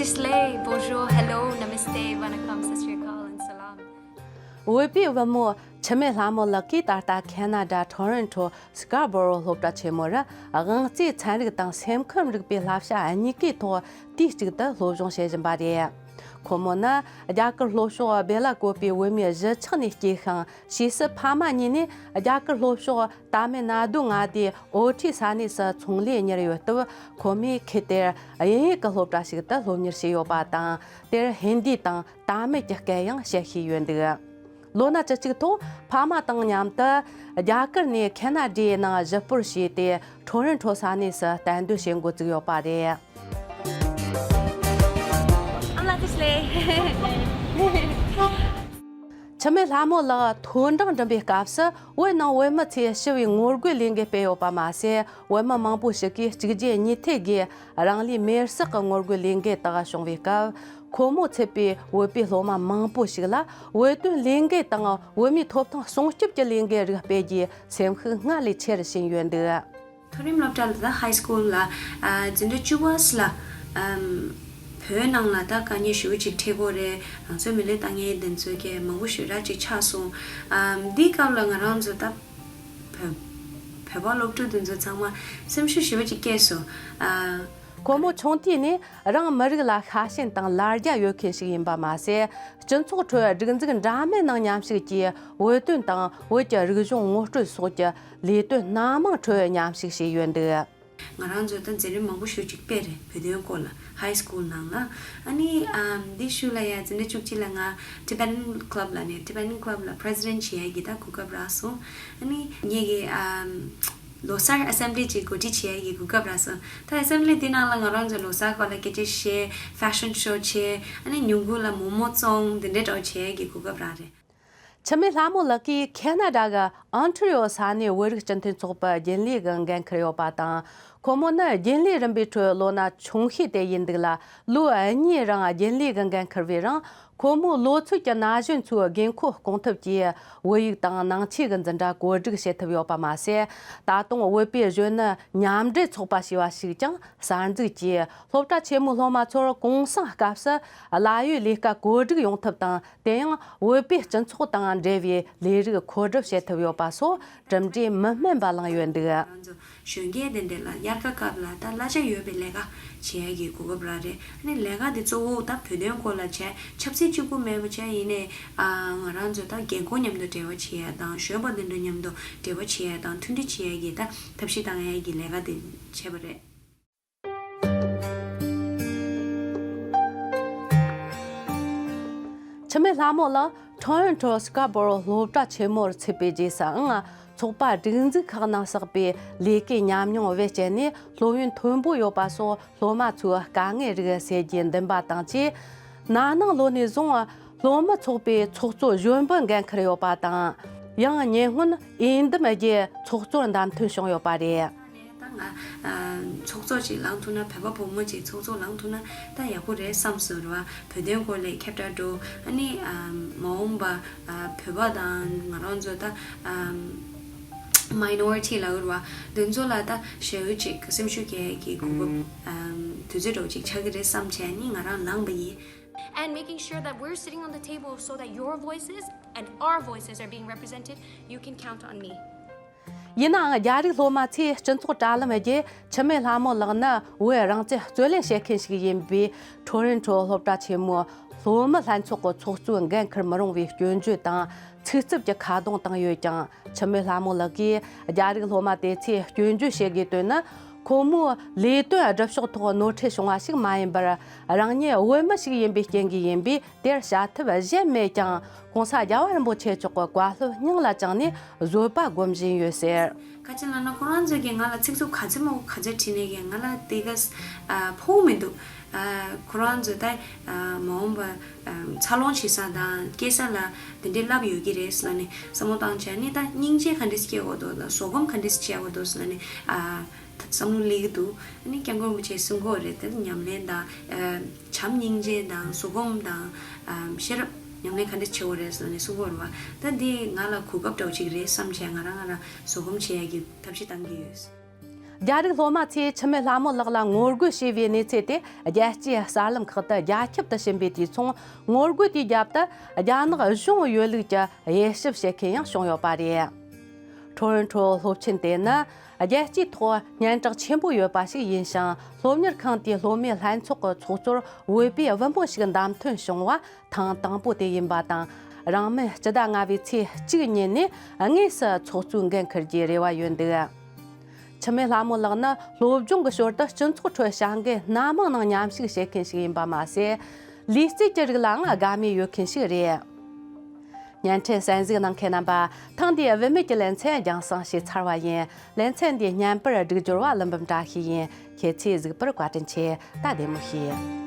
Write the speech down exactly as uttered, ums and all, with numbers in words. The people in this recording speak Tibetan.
Slay, bonjour, hello, namaste, vanakkam, sat sri akal, and salam. བོད་པའི་བུ་མོ་འཆི་མེད་ལྷ་མོ་ལགས་ཀྱིས་ད་ལྟ་ཁེ་ན་ཌ་ཊོ་རོན་ཊོ་སྐར་སྦོ་རོ་སློབ་གྲྭ་ཆེན་མོ་རུ་དབང་རྩའི་ཚན་རིག་དང་སེམས་ཁམས་རིག་པའི་བསླབ་བྱ་གཉིས་ཀའི་ཐོག་དུས་གཅིག་ཏུ་སློབ་སྦྱོང་བྱེད་བཞིན་པ་རེད། ཁོ་མོ་ནི་རྒྱ་གར་ལྷོ་ཕྱོགས་སྦེ་ལ་ཀོ་པའི་བོད་མིའི་གཞིས་ཆགས་ནས་སྐྱེས་ཤིང་། ཕྱིས་སུ་ཕ་མ་གཉིས་ནས་རྒྱ་གར་ལྷོ་ཕྱོགས་ཏཱ་མིལ་ནཱ་ཌུ་མངའ་སྡེའི་ཨོ་ཁྲི་ས་གནས་སུ་ཚོང་ལས་གཉེར་ཡོད་སྟབས། ཁོ་མོས་ཁུལ་དེར་དབྱིན་ཡིག་གི་སློབ་གྲྭ་ཞིག་ཏུ་སློབ་གཉེར་བྱས་ཡོད་པ་དང་། དེར་ཧིན་དི་དང་ཏཱ་མིལ་གྱི་སྐད་ཡང་བཤད་ཤེས་ཡོད་འདུག་ལོ་ན་བཅུ་གཅིག་ཐོག་ཕ་མ་དང་མཉམ་དུ་རྒྱ་གར་ནས་ཁེ་ན་ཌའི་ནང་གཞིས་སྤོར་བྱས་ཏེ། ཊོ་རོན་ཊོ་ས་གནས་སུ་གཏན་སྡོད་བྱེད་འགོ་བཙུགས་ཡོད་པ་རེད། I'm Latishli. འཆི་མེད་ལྷ་མོ་ལགས་མཐོ་འབྲིང་འགྲིམ་པའི་སྐབས་སུ། བོད་ནང་བོད་མི་ཚོས་ཞི་བའི་ངོ་རྒོལ་ལས་འགུལ་སྤེལ་ཡོད་པ་མ་ཟད། བོད་མི་མང་པོ་ཞིག་གིས་གཅིག་རྗེས་གཉིས་མཐུད་ཀྱིས་རང་ལུས་མེར་བསྲེགས་ཀྱི་ངོ་རྒོལ་ལས་འགུལ་དག་བྱུང་བའི་སྐབས། ཁོ་མོ་ཚུད་པའི་བོད་པའི་སློབ་མ་མང་པོ་ཞིག་ལ་བོད་དོན་ལས་འགུལ་དང་བོད་མིའི་ཐོབ་ཐང་སྲུང་སྐྱོབ་ཀྱི་ལས་འགུལ་རིགས་སྤེལ་རྒྱུའི་སེམས་ཤུགས་སྔར་ལས་ཆེ་རུ་ཕྱིན་ཡོད་འདུག་མཐོ་རིམ་སློབ་གྲྭ་ལ་ད་ཧའི་སི་ཀུལ་ལ་ཨ་འཛིན་གྲྭ་བཅུ་པ་ལ་ཨམ་བོད་ནང་ལ་ད་དཀའ་ངལ་ཞེ་པོ་ཅིག་འཕྲད་ཀྱི་ཡོད་རེད། རང་ཚོའི་མི་ལུས་བཏང་མཁན་དེ་ཚོའི་སྐད་མང་པོ་ཞེ་དྲག་ཅིག་ཆགས་སོང་། ཨམ་འདིའི་སྐབས་ལ་ང་རང་ཚོ་ད་བོད་བོད་པ་སློབ་ཕྲུག་དེ་ཚོ་ཚང་མ་སེམས་ཤུགས་ཞེ་པོ་ཅིག་སྐྱེས་སོང་། ཨ། ཁོ་མོ་ཆུང་དུས་ནས་རང་མི་རིགས་ལ་ཤ་ཞེན་དང་ལ་རྒྱ་ཡོད་མཁན་ཞིག་ཡིན་པ་མ་ཟད། སྤྱི་ཚོགས་ཁྲོད་སྒྲིག་འཛུགས་འདྲ་མིན་ནང་མཉམ་ཞུགས་ཀྱིས་བོད་དོན་དང་བོད་ཀྱི་རིག་གཞུང་ངོ་སྤྲོད་སོགས་ཀྱི་ལས་དོན་སྣ་མང་ཁྲོད་མཉམ་ཞུགས་བྱས་ཡོད་འདུག་ང་རང་ཚོ་ད་མཛད་རིམ་མང་པོ་ཞེ་ཅིག་སྤེལ་རེད། བོད་དོན་སྐོར་ལ་ཧའི་སི་ཀུལ་ནང་ལ། ཨ་ནི་ཨམ་འདི་ཤུལ་ལ་ཡ་འཛིན་གྲྭ་བཅུ་གཅིག་ལ་ང་Tibetan Club ལ་ནས་Tibetan Club ལ་President བྱེད་ཡ་གི་ད་གོ་སྐབས་རག་སོང་། ཨ་ནི་ངེད་ཀྱི་ཨམ་ལོ་གསར་Assembly ཅིག་གོ་སྒྲིག་བྱེད་ཡ་གི་གོ་སྐབས་རག་སོང་། ད་Assembly འདི་ནང་ལ་ང་རང་ཚོ་ལོ་གསར་སྐོར་ལ་སྐད་ཆ་བཤད། Fashion show བྱས། ཨ་ནི་ཉིན་གུང་ལ་མོག་མོག་བཙོང་། འདི་འདྲའི་འདྲ་བོ་བྱེད་ཡ་གི་གོ་སྐབས་རག་རེད། འཆི་མེད་ལྷ་མོ་ལགས་ཀྱིས་ཁེ་ན་ཌ་གི་ཨོན་ཊ་རི་ཡོ་ས་གནས་བོད་རིགས་སྤྱི་མཐུན་ཚོགས་པའི་རྒྱུན་ལས་ཀྱི་འགན་འཁུར་ཡོད་པ་དང་། ཁོ་མོ་ནི་རྒྱུན་ལས་རིམ་པའི་ཁྲོད་ལོ་ན་ཆུང་ཤོས་དེ་ཡིན་འདུག་ལ། ལོ་གཉིས་རིང་རྒྱུན་ལས་ཀྱི་འགན་འཁུར་བའི་རིང་། ཁོ་མོའི་ལོ་ཚོད་ཀྱི་ན་གཞོན་ཚོའི་དགོས་མཁོ་སྐོང་ཐབས་ཀྱིས་བོད་ཡིག་དང་ནང་ཆོས་ཀྱི་འཛིན་གྲྭ་བཀོད་སྒྲིག་བྱེད་ཐུབ་ཡོད་པ་མ་ཟད། ད་དུང་བོད་པའི་གཞོན་ནུ་མཉམ་འབྲེལ་ཚོགས་པ་ཞེས་པ་ཞིག་ཀྱང་གསར་འཛུགས་ཀྱིས། སློབ་གྲྭ་ཆེན་མོའི་སློབ་མ་ཚོར་གུང་སེང་སྐབས་སུ་གླ་ཡོད་ལས་ཀ་བཀོད་སྒྲིག་ཡོང་ཐབས་དང་། དེ་ཡང་བོད་པའི་སྤྱི་ཚོགས་དང་འབྲེལ་བའི་ལས་རིགས་མཁོ་སྒྲུབ་བྱེད་ཐུབ་ཡོད་པ་སོགས་གྲུབ་འབྲས་མི་དམན་པ་བླངས་ཡོད་འདུག་ང་རང་ཚོ་གཞོན་སྐྱེས་དེ་འདྲ་ལ་དབྱར་ཁ་སྐབས་ལ་ད་གླ་ཆ་ཡོད་པའི་ལས་ཀ་བྱེད་ཡ་གི་གོ་སྐབས་རག་རེད། ཨ་ནི་ལས་ཀ་དེ་གཙོ་བོ་ད་བོད་དོན་སྐོར་ལ་བྱས། ཆབ་སྲིད་གཅིག་པུ་མེད་པ་བྱས། ཡིན་ནའི་ཨ་ང་རང་ཚོ་ད་རྒན་འཁོགས་མཉམ་དུ་འབྲེལ་བ་བྱེད་ཡ་དང་། གཞོན་པ་དེ་འདྲ་མཉམ་དུ་འབྲེལ་བ་བྱེད་ཡ་དང་། མཐུན་སྒྲིལ་བྱེད་ཡ་གི་ད་ཐབས་ཤེས་བཏང་ཡ་གི་ལས་ཀ་དེ་བྱས་པ་རེད། འཆི་མེད་ལྷ་མོ་ལགས་ཊོ་རོན་ཊོ་སྐར་སྦོ་རོ་སློབ་གྲྭ་ཆེན་མོར་ཚུད་པའི་རྗེས་སུའང་། ཚོགས་པ་སྒྲིག་འཛུགས་ཁག་ནང་བསགས་པའི་ལས་ཀའི་ཉམས་མྱོང་བེད་སྤྱད་ནས། སློབ་ཡོན་མཐོན་པོ་ཡོད་པ་སོགས་སློབ་མ་ཚོའི་དཀའ་ངལ་རིགས་སེལ་རྒྱུའི་འདུན་པ་དང་བཅས། ན་ནིང་ལོ་ནས་བཟུང་སློབ་མི་ཚོགས་པའི་ཚོགས་གཙོ་གཞོན་པར་འགན་འཁུར་ཡོད་པ་དང་། ཡང་ཉེ་སྔོན་འོས་འདེམས་བརྒྱུད་ཚོགས་གཙོར་བདམས་ཐོན་བྱུང་ཡོད་པ་རེད། ད་ང་ཨ་ཚོགས་གཙོ་ཅིག་ལངས་ཐུབ་ན། བོད་པ་བུ་མོ་ཅིག་ཚོགས་གཙོ་ལངས་ཐུབ་ན་ད་ཡག་པོ་རེད་བསམ་སོང་རེད་བ། བོད་དོན་སྐོར་ལ་ཁྱབ་བསྒྲགས་འགྲོ། ཨ་ནི་ཨ་མ་འོངས་པ་ཨ་བོད་པ་དང་ང་རང་ཚོ་ད་ཨ་མའི་ནོ་རི་ཊི་ལབ་ཀྱི་རེད་བ། དེ་ཚོ་ལ་ད་ཞེ་པོ་ཅིག་སེམས་ཤུགས་སྐྱེད་ཀྱི་གོ་སྐབས་ཨ་དུས་ཚོད་འདྲ་བོ་ཅིག་ཆགས་ཀྱི་རེད་བསམ་བྱས་ནི་ང་རང་ལངས་པ་ཡིན། And making sure that we're sitting on the table so that your voices and our voices are being represented, you can count on me. ཡིན་ནའང་རྒྱ་རིགས་སློབ་མ་ཚོས་སྤྱི་ཚོགས་དྲ་ལམ་བརྒྱུད་འཆི་མེད་ལྷ་མོ་ལགས་ནི་བོད་རང་བཙན་རྩོད་ལེན་བྱེད་མཁན་ཞིག་ཡིན་པས། ཊོ་རོན་ཊོ་སློབ་གྲྭ་ཆེན་མོའི་སློབ་མི་ལྷན་ཚོགས་ཀྱི་ཚོགས་གཙོའི་འགན་འཁུར་མི་རུང་བའི་སྐྱོན་བརྗོད་དང་ཚིག་རྩུབ་ཀྱི་ཁ་རྡུང་བཏང་ཡོད་ཀྱང་། འཆི་མེད་ལྷ་མོ་ལགས་ཀྱིས་རྒྱ་རིགས་སློབ་མ་དེ་ཚོས་སྐྱོན་བརྗོད་བྱེད་དགོས་དོན་ནི། ཁོ་མོའི་ལས་དོན་སྒྲུབ་ཕྱོགས་ཐོག་ནོར་འཁྲུལ་བྱུང་བ་ཞིག་མ་ཡིན་པར། རང་ཉིད་བོད་མི་ཞིག་ཡིན་པའི་རྐྱེན་གྱིས་ཡིན་པས། དེར་བྱ་ཐབས་གཞན་མེད་ཀྱང་། ྋགོང་ས་རྒྱལ་བ་རིན་པོ་ཆེ་མཆོག་གི་བཀའ་སློབ་སྙིང་ལ་བཅངས་ནས་བཟོད་པ་སྒོམ་བཞིན་ཡོད་ཟེར། ག་ཅི་ལབ་ན། ཁོ་རང་ཚོ་གིས་ང་ལ་ཚིག་རྩུབ་ག་ཚོད་མང་པོ་ག་ཚོད་བྲིས་ནས་ཀྱང་ང་ལ་དེ་ག་ཨ་ཕོག་མི་འདུག་ཨ་ཁོ་རང་ཚོ་ད་ཨ་མ་འོངས་པ་ཨ་འཚར་ལོངས་བྱེད་ས་དང་སྐྱེ་ས་ལ་དེ་འདྲའི་ལབ་ཡོད་ཀྱི་རེད་ཟེར་ལབ་ནས་བསམ་བློ་བཏང་བྱས་ནས། ད་སྙིང་རྗེ་ག་འདྲས་སྐྱེ་དགོས་འདུག་ལ། བཟོད་སྒོམ་ག་འདྲས་བྱེད་དགོས་འདུག་ཟེར་ལབ་ནས་ཨ་བསམ་བློ་སླེབས་ཀྱི་འདུག་ཨ་ནི་སྐྱབས་མགོན་རིན་པོ་ཆེས་གསུང་གི་ཡོད་རེད། དེ་ཉམས་ལེན་དང་ཨ་བྱམས་སྙིང་རྗེ་དང་བཟོད་སྒོམ་དང་ཨ་ཤེས་རབ་ཉམས་ལེན་ག་འདྲས་བྱེད་དགོས་རེད་ཟེར་ནས་གསུང་གི་ཡོད་རེད་བ། ད་འདི་ང་ལ་གོ་སྐབས་འདྲ་བོ་ཅིག་རེད་བསམ་བྱས་ང་རང་ང་རང་བཟོད་སྒོམ་བྱེད་ཡ་གི་ཐབས་ཤེས་བཏང་གི་ཡོད། རྒྱ་རིགས་སློབ་མ་ཚོས་འཆི་མེད་ལྷ་མོ་ལགས་ལ་ངོ་རྒོལ་བྱས་པའི་གནས་ཚུལ་དེ་རྒྱལ་སྤྱིའི་གསར་ལམ་ཁག་ཏུ་རྒྱ་ཁྱབ་ཏུ་ཕྱིན་པའི་དུས་མཚུངས། ངོ་རྒོལ་དེའི་རྒྱབ་ཏུ་རྒྱ་ནག་གཞུང་ཡོད་ལུགས་ཀྱི་དབྱེ་ཞིབ་བྱེད་མཁན་ཡང་བྱུང་ཡོད་པ་རེད། ཁྲོན་ཁྲོ་སློབ་ཆེན་དེ་ནི་རྒྱལ་སྤྱིའི་ཐོག་སྙན་གྲགས་ཆེན་པོ་ཡོད་པ་ཞིག་ཡིན་ཞིང་། སློབ་གཉེར་ཁང་དེའི་སློབ་མའི་ལྷན་ཚོགས་ཀྱི་ཚོགས་གཙོར་བོད་པའི་བུ་མོ་ཞིག་བདམས་ཐོན་བྱུང་བ་ཐེངས་དང་པོ་དེ་ཡིན་པ་དང་། རིང་མིན་སྤྱི་ཟླ་ལྔ་པའི་ཚེས་གཅིག་ཉིན་ནས་དངོས་སུ་ཚོགས་གཙོའི་འགན་འཁུར་རྒྱུའི་རེ་བ་ཡོད་འདུག་འཆི་མེད་ལྷ་མོ་ལགས་ནི་སློབ་སྦྱོང་གི་ཞོར་དུ་སྤྱི་ཚོགས་ཁྲོད་བྱ་འགུལ་སྣ་མང་ནང་མཉམ་ཞུགས་བྱེད་མཁན་ཞིག་ཡིན་པ་མ་ཟད། ལུས་རྩལ་གྱི་རིགས་ལའང་དགའ་མོས་ཡོད་མཁན་ཞིག་རེད། བརྙན་འཕྲིན་གསན་གཟིགས་གནང་མཁན་རྣམ་པ། ཐེངས་འདིའི་བུད་མེད་ཀྱི་ལེ་ཚན་རྒྱང་སྲིང་བྱས་ཚར་བ་ཡིན། ལེ་ཚན་འདིའི་བརྙན་པར་སྒྲིག་སྦྱོར་བ་ཀླུ་འབུམ་བཀྲ་ཤིས་ཡིན། ཁྱེད་ཚོས་གཟིགས་པར་བཀའ་དྲིན་ཆེ། ད་བདེ་མོ་བྱོས།